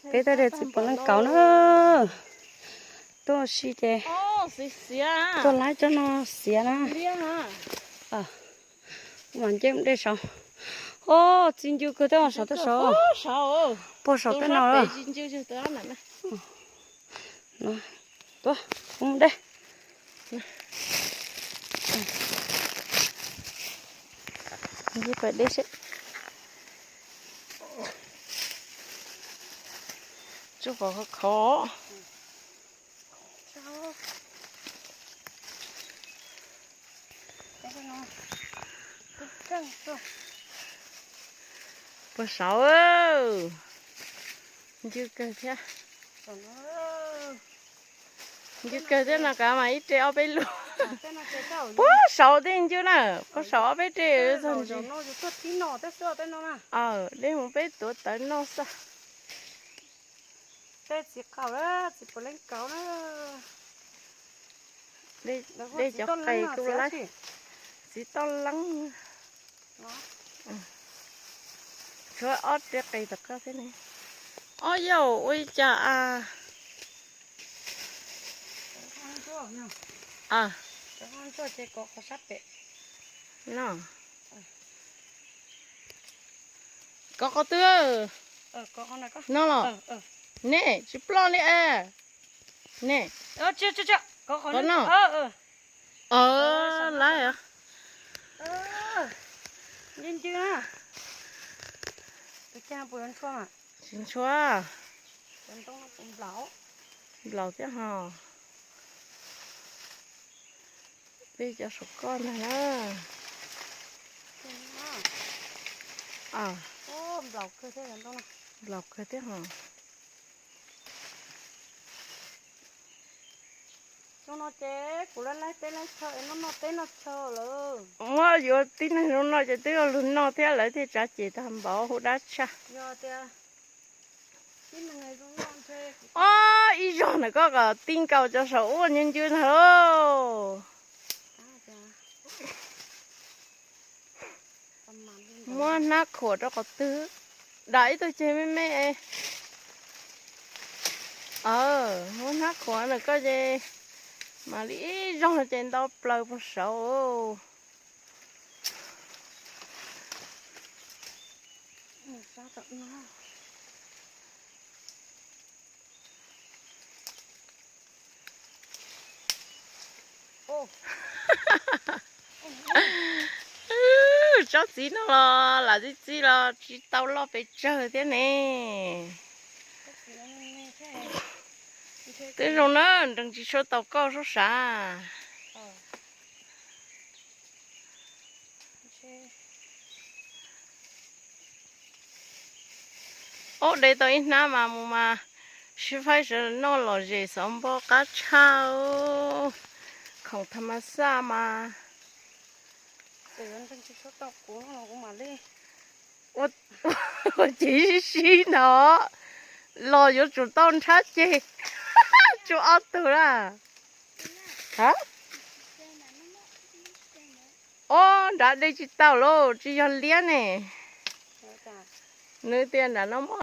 Peb tuaj de txiv puav leej kauv na. Tuaj si ces tuaj laib tsob no xiav na. Mas nce mus de saud. Os, txiv ncw kawg tej saud tej saud. Puag saum tej no. Tuaj, mus de. Nce pais de seb. Tsuj pom khov khov. Puag saud. Ncw kawg thiab. Ncw kawg thiab no kav mas ib re ob peb lub. Puag saud tej ncw na, puag saud ob peb re txog ntsis. Dej mus peb tuav tawv noj xwb. Tej txiv qaub, txiv puav leej kauv na. Dej cov qe kuj laib, txiv toj leeb. Tshuav ob re qe tom koj thiab ne. Ob yaum ua li cas a? No. Kov qhov twg? No los. Nej tsis ploj li a. Nej. Kov no. Laib. Tsis ntshua. Nplaum thiab ho. Peb cov saum koj ntag na. Nplaum kawg thiab ho. Muab yuav tib neeg zoo no ces twb ua lug noj thiab lawv thiaj tsav ces tag npaum hu dab tshaj. Ob ib zog ntawm koj kom ti nkaus cov saum ua ncw ncw ntag lauj. Muab hnab khuam rau qhov twg? Dam ib tug ceg me me. Muab hnab khuam ntawm koj ces mam li ib zog ces nto plaws puag saud. Tsob txiv no los lam txi txiv los tsis tau loj pes tsawg thiab ne. Twb zoo na, nreeg tsis tshua tau koj sub sav. Ob, de tau ib hnab mas mus mas sib faib sawv noj lom zem xov npo qab tshaj. Khoom tha ma xaj mas. Ua ces sib sib no, los yuav tsum tau nrhab ceg. Tsum ob tug na. Ob, nrad de tsis tau lauj, tsis yog liab ne. Nws tias nrad no muaj